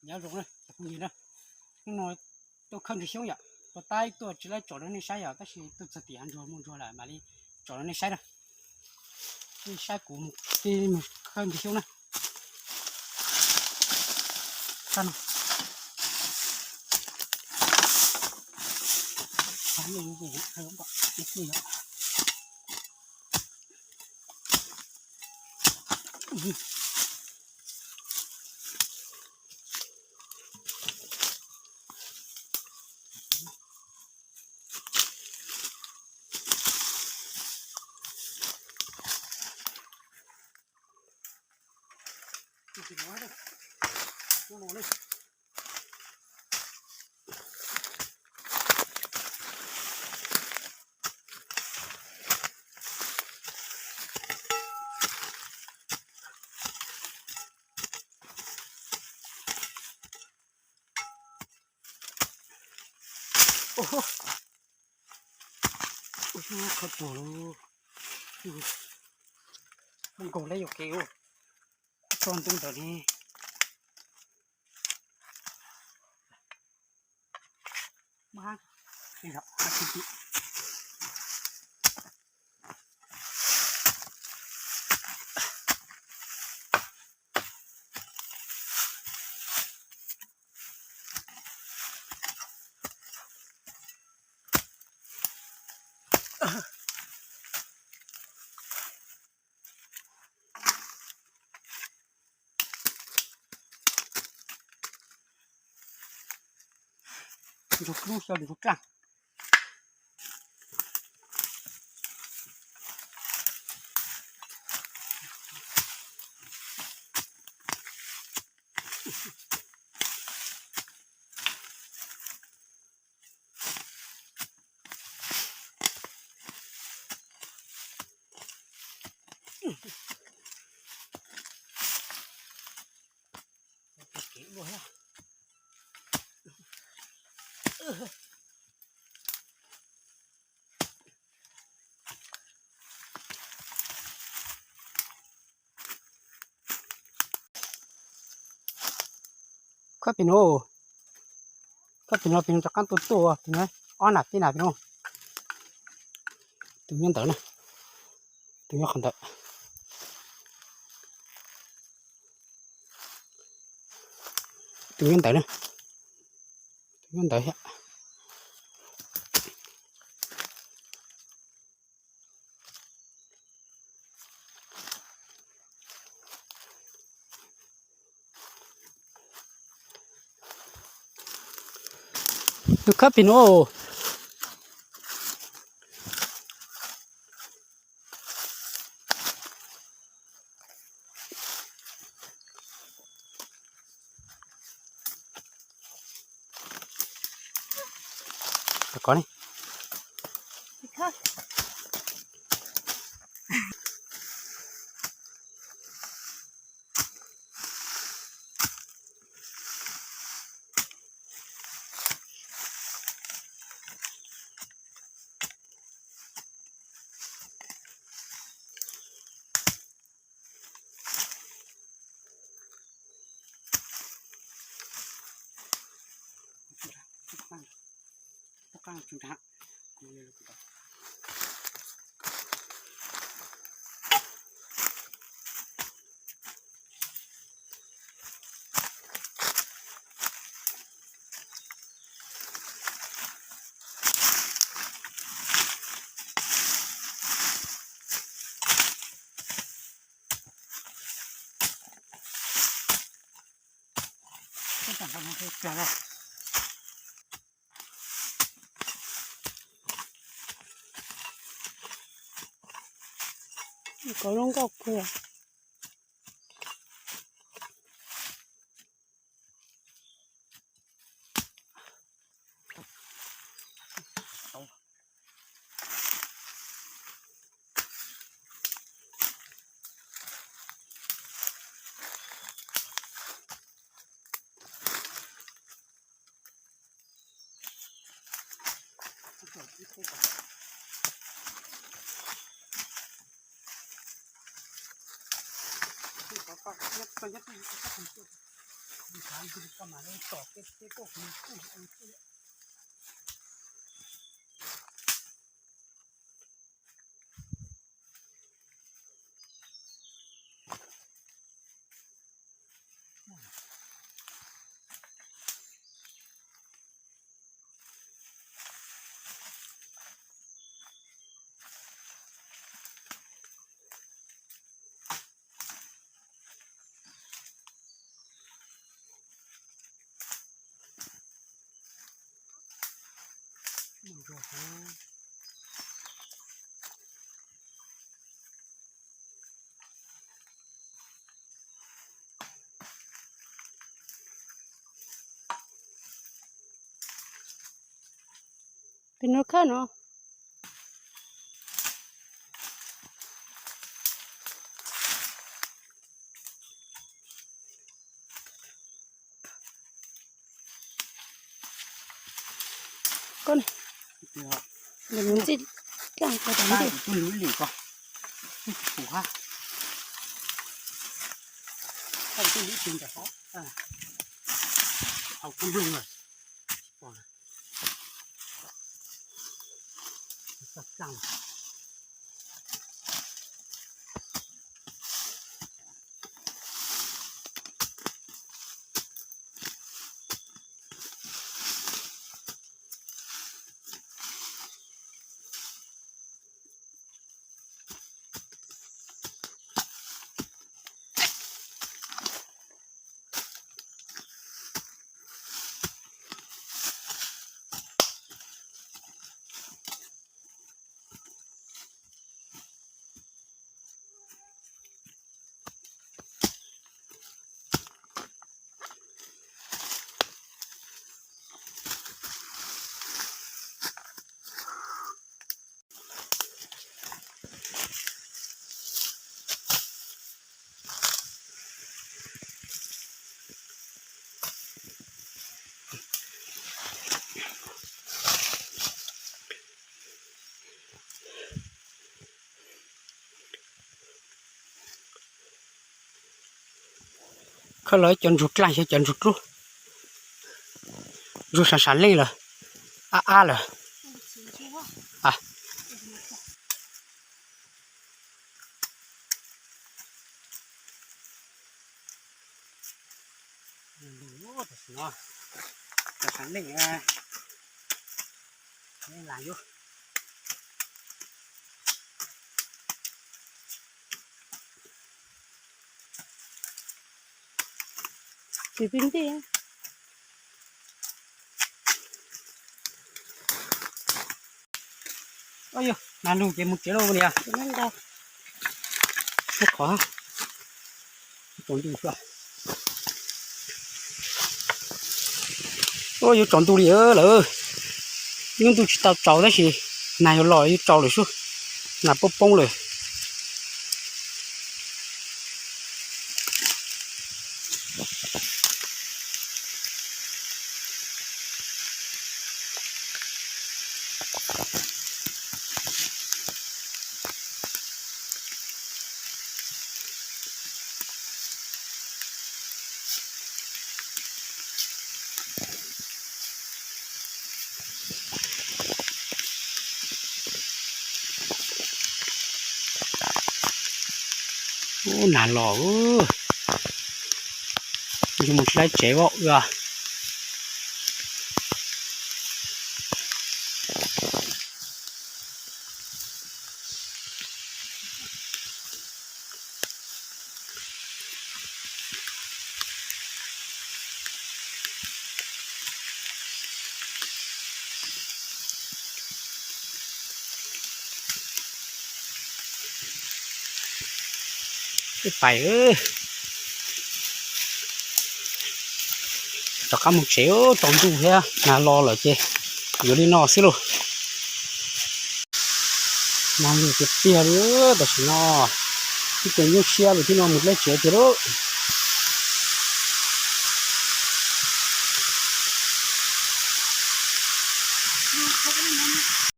Nyob zoo na cov phooj ywg na, hnub no tuaj khawb ntsuag xyoob yom, tuaj taib tuaj tsis laib tsom rau nej saib yom, tab sis tuaj txog tim hav ntsuag muaj ntsuag lawm mam li tsom rau nej saib na. Nej saib kuv mus, mus khawb ntsuag xyoob na. Sab no. Qhov tuag lauj, muaj nkaus lawm yuam kev, tso ntu ntawd ne. Ntsuag dlub xyov ntsuag dlaaj. Khawb pem no, khawb pem no, pem no rov qab tuaj tuaj, pem no ob nam peb nam pem no. Tus nyob ntawd na, tus nyob qhov ntawd, tus nyob ntawd na, tus nyob ntawd thiab. Tus khawb pem no. Kov ne. Kov zoo nkauj kawg. Pem no khawb no. Koj ne, mus ntxij dlaaj ko tas ntej. Khawb los cov ntsug dlaaj xyov cov ntsug dlub, ntsug sam sam leej lawm, ab ab lawm. Tsis pib ntij. Nag lug ces mus tsev lauj niam. Qhov tsaus ntuj, yuav tsaus ntuj li lawm. Lub ntuj tsis tau tsaus tab sis nag yuav los yuav tsaus lawm sub. Nag poob poob lawm. Ub, nag los, yus mus tsis laib tsev os. Pais, rov qab mus tsev, tsaus ntuj thiab nag los lawm ces yuav li no xwb lauj. Nag lug tiag tiag li, tam sim no ib tug nyuaj siab lawm thiab no mus laib tsev tiag lauj.